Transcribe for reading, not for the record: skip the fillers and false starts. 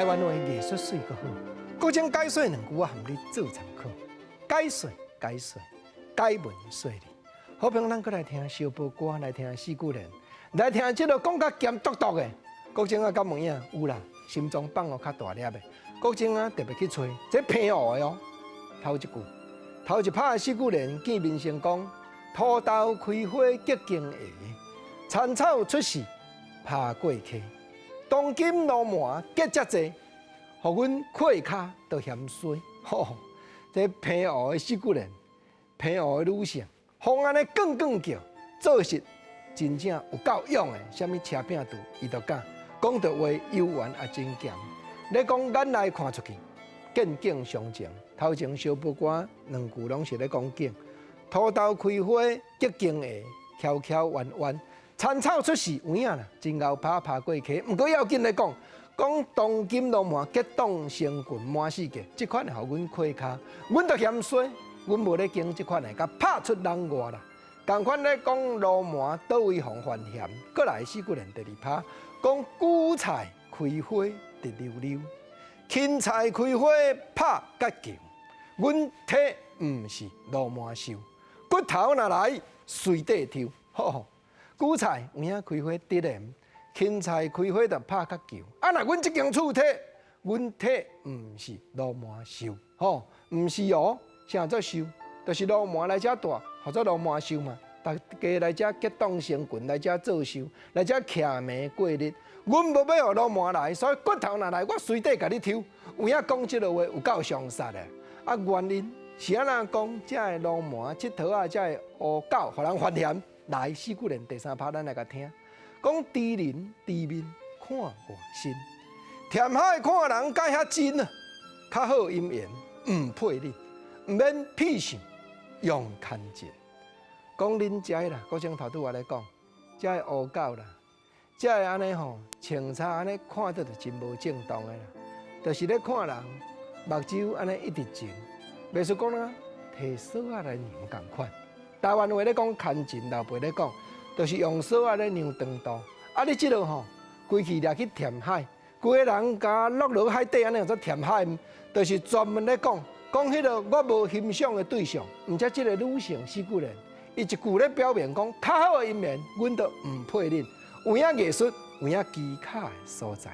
台灣話藝術媠閣好，國政解說兩句我含你做參考。解說解說解文說理，好朋友咱閣來聽小報歌，來聽四句聯，來聽這个講較鹹篤篤的。國政啊，敢有影？有啦，心臟放予較大粒的。國政啊，特別去揣這澎湖的哦。頭一句，頭一拍的四句聯見面先講：土豆開花結經下，田草出世拍過溪。當今鱸鰻結遮濟，予阮胯跤都嫌衰。吼，這澎湖的四句聯，澎湖的女性，予按呢哽哽叫，做事真正有夠勇的，啥物車餅肚，伊都敢講著話，悠圓也真鹹。咧講眼內看出去，見景傷情。頭前小報歌兩句攏是咧講景。土豆開花結經下，翹翹彎彎，田草出世有影啦，真𠢕拍拍過溪。毋過要緊咧講，講當今鱸鰻結黨成群滿世界，這款予阮胯跤，阮都嫌衰，阮無咧經這款的，共拍出人外啦。仝款咧講鱸鰻佗位予人煩嫌，閣來四句聯第二拍，講韭菜開花直溜溜，芹菜開花拍甲球，阮體毋是鱸鰻瘦，骨頭若來隨地抽。吼，韭菜有影開花直連，芹菜開花就拍甲球。啊，若阮這間厝體，阮體毋是鱸鰻瘦，吼，毋是哦，啥做瘦？就是鱸鰻來遮蹛，號做鱸鰻秀嘛。大家來遮結黨成群，來遮做秀，來遮徛暝過日。阮無欲予鱸鰻來，所以骨頭若來，我隨地共你抽。有影講這个話有夠傷殺的。啊，原因是按怎講？遮的鱸鰻𨑨迌仔，遮的烏狗，予人煩嫌。來，四句聯第三拍，咱來共聽。講知人知面看外身，填海看人佮遐真啊，較好姻緣毋配你，毋免屁想用牽情。講恁遮啦，國政頭拄仔咧講，遮的烏狗啦，遮的按呢吼，穿插按呢看著就真無正當的啦，就是咧看人目睭按呢一直前，袂輸講啦，提索仔來量仝款。台灣話咧講牽情，老輩咧講，就是用索仔咧量長度。啊，你這个吼，規氣掠去填海，規个人共落落海底按呢叫做填海，就是專門咧講，講彼个我無欣賞的對象，毋則這个女性四句聯，伊一句咧表明講，較好的姻緣，阮都毋配恁。有影藝術，有影技巧的所在。